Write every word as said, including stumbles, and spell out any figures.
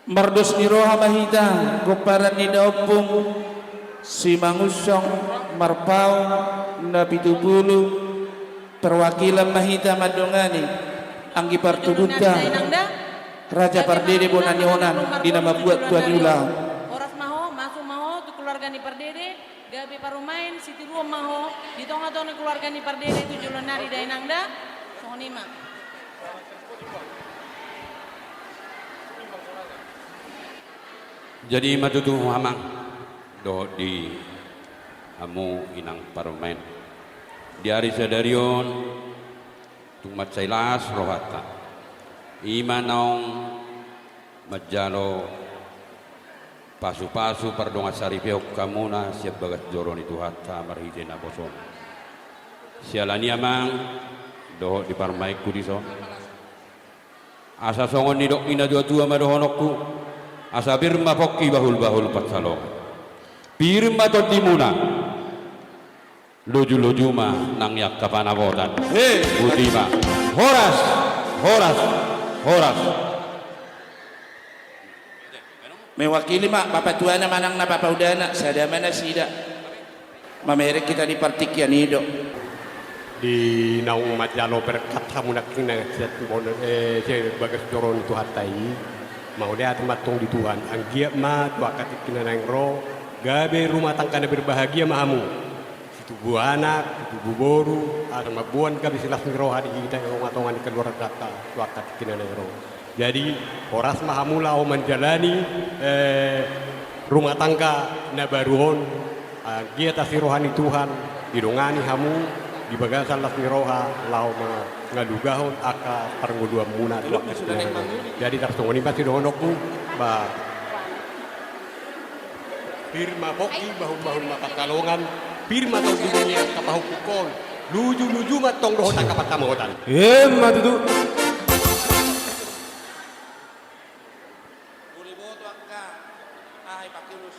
Mardos ni roha ma hita, gomparan ni daompung Simangunsong Marpaung na pitu pulu, perwakilan ma hita mandongani anggi partubunta, Raja Pardede bona ni onan di na mambuat tua ni ulaon. Horas ma ho, masuk ma ho tu keluarga ni Pardede, gabe parumaen, sitiruon ma ho di tonga-tonga ni keluarga ni Pardede tu joloan ni ari, Dainang da. Songon i ma. Jadi i ma tutu, amang, dohot di hamu inang parumaen. Di ari sadari on tung mansai las rohanta. I ma naung manjalo pasu-pasu pardongansaripeon hamuna sian bagas joro ni Tuhanta marhite naposona. Siala ni i, amang, dohot di parumaenku dison, asa songon nidok ni natua-tua ma dohononku: Asa pir ma pongki, bahul-bahul pansalongan. Pir ma tondimuna, loju-loju ma nang angka panamotan. He. Botima. Horas, horas, horas. Mewakili ma bapatuana manang na bapaudana, sada ma nasida. Mamereng hita di partingkian i do. Di naung manjalo berkat hamu nangkin na sian, eh, sian bagas joro ni Tuhanta i, mauliate ma antong di Tuhan, anggiat ma tu angka tingki na naeng ro, gabe rumah tangga na berbahagia ma hamu. Situbu anak, situbu boru, asa mamboan gabe silas ni roha di hita di tonga-tonga ni keluarganta tu angka tingki na naeng ro. Jadi, horas ma hamu laho manjalani, eh, rumah tangga na baru on, anggiat asi roha ni Tuhan, didongani hamu di bagasan las ni roha, laho mangalugahon angka parngoluanmuna tu angka tingki na naeng ro. Jadi, tarsongon i ma sidohononku, ba, pir ma pongki, bahul-bahul ma pansalongan, pir ma tondimuna angka pahompu on, luju-luju ma antong dohot angka pansamotan. Emma tutu. Uli boto angka, aha i pakulus.